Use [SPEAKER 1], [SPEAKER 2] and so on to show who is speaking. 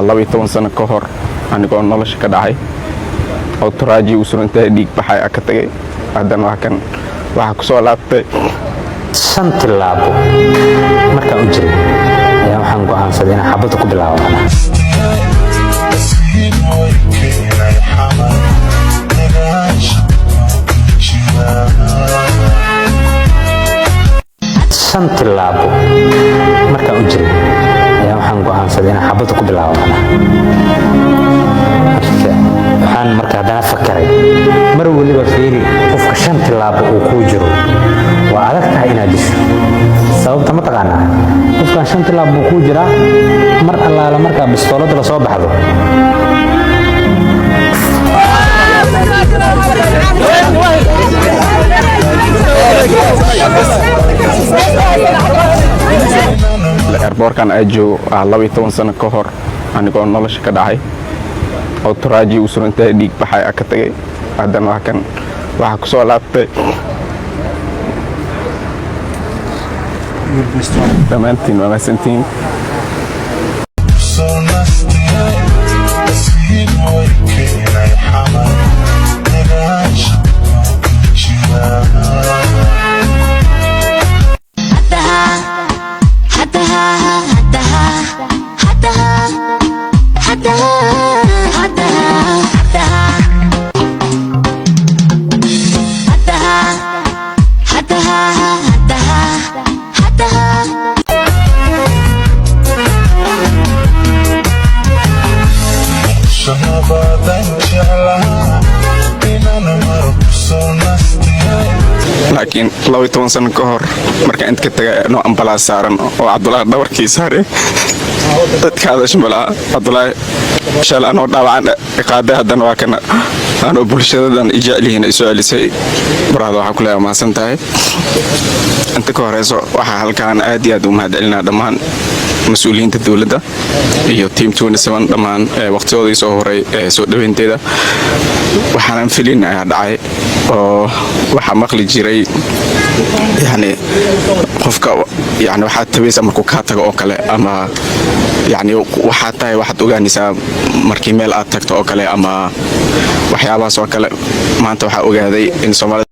[SPEAKER 1] 12 sano ka hor, anigoo nolosha ka dhacay oo turaaji u surantahay, dhiig baxay a ka tagay. Haddana waa kan, waxaa kusoo laabtay.
[SPEAKER 2] 5 tillaabo markaan u jiray ayaa waxaan go'aansaday inaan xabadda ku bilaabo macnaha. 5 tillaabo markaan u jiray ayaa waxaan go'aansaday inaan xabadda ku bilaabo macnaha. Marka waxaan marka haddana fakaray, mar weliba fiiri qofka 5 tillaabo uu kuu jiro, waa adag tahay inaad disho. Sababta ma taqaanaa? Qofkan 5 tillaabo buu kuu jiraa, mar allaala markaa bistooladda la soo baxdo.
[SPEAKER 1] Airboorkan aa joogo 12 sano ka hor, anigoo nolosha ka dhacay oo turaaji u surantahay, dhiig baxay a ka tagay. Haddana waa kan, waxaa kusoo laabtay. Dhammaantiin waa mahadsantihiin. Laakiin 12 sano ka hor markaan inta ka tagay, anoo ambalaas saaran oo Cabdulaahi dhabarkii saaray, dadka hadasha malaha. Cabdulaahi shalay anoo dhaawacan qaaday, haddana waa kana anoo bulshadadan i jeclihiin ay soo celisay. Baraada waxaan ku leeyahay mahadsan tahay. Inta ka horeyso, waxaa halkaan aad iyo aad u mahadcelinaa dhammaan mas-uuliyiinta dowladda iyo team dhammaan waqtigoodii soo horay ee soo dhaweynteeda. Waxaanan filin ayaa dhacay oo waxaa maqli jiray, yani qofka yani waxaad tabaysaa markuu kaa tago oo kale, ama yani waxaad tahay waxaad ogaanaysaa markii meel aad tagto oo kale ama waxyaabahaas oo kale. Maanta waxaa ogaaday in Soomaalida